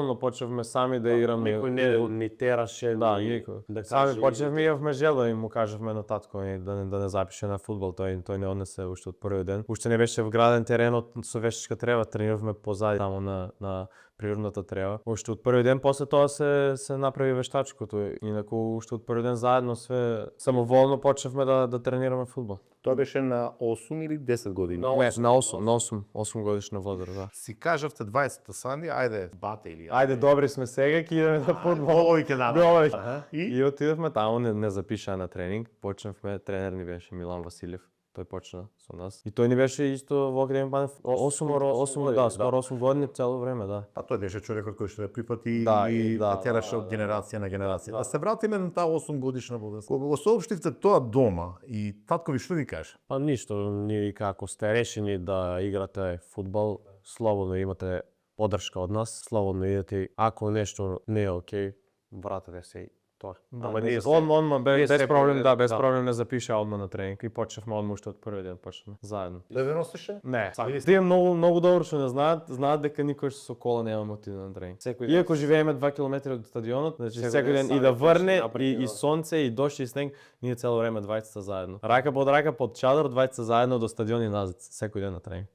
Но почнавме сами да играме. Никој не ни тераше. Да, никој. Сами почнавме и јавме желба и му кажавме на татко да не запише на фудбал, тој не однесе уште од првиот ден. Уште не беше вграден теренот со вештачка трева, трениравме позади таму на природната трева. Уште од првиот ден после тоа се направи вештачкото, инаку уште од првиот ден заедно све самоволно почнавме да тренираме фудбал. Тоа беше на 8 или 10 години? На 8 годишна возраст, да. Си кажавте 20-та Санди, ајде бате или Ајде, добри сме сега, ќе идеме на фудбал. Овој ќе дадам. И отидовме таму, не запиша на тренинг, почнавме, тренер ни беше Милан Василев. Тој почна со нас. И тој ни беше исто во Академија Банев 8 години цело време, да. А тој беше човекот кој што ја прифати и да тераше од генерација на генерација. Да се вратиме на таа 8 годишна возраст. Кога го соопштивте тоа дома и татко ви што ви каже? Па ништо, ние како сте решени да играте фудбал, слободно имате поддршка од нас, слободно идете, ако нешто не е окей, вратете се и тоа. Ама ние без проблем, без проблем не запиша одма на тренинг и почнавме одма уште од првиот ден почнавме заедно. Да ве носеше? Не. Тие многу добро што не знаат дека никош со кола немаме отиде на тренинг. Иако живееме 2 километри од стадионот, значи секој ден и да врне и сонце и дожд и снег, ние цело време двајцата заедно. Рака под чадор, двајцата заедно до стадион и назад, секој ден на тренинг.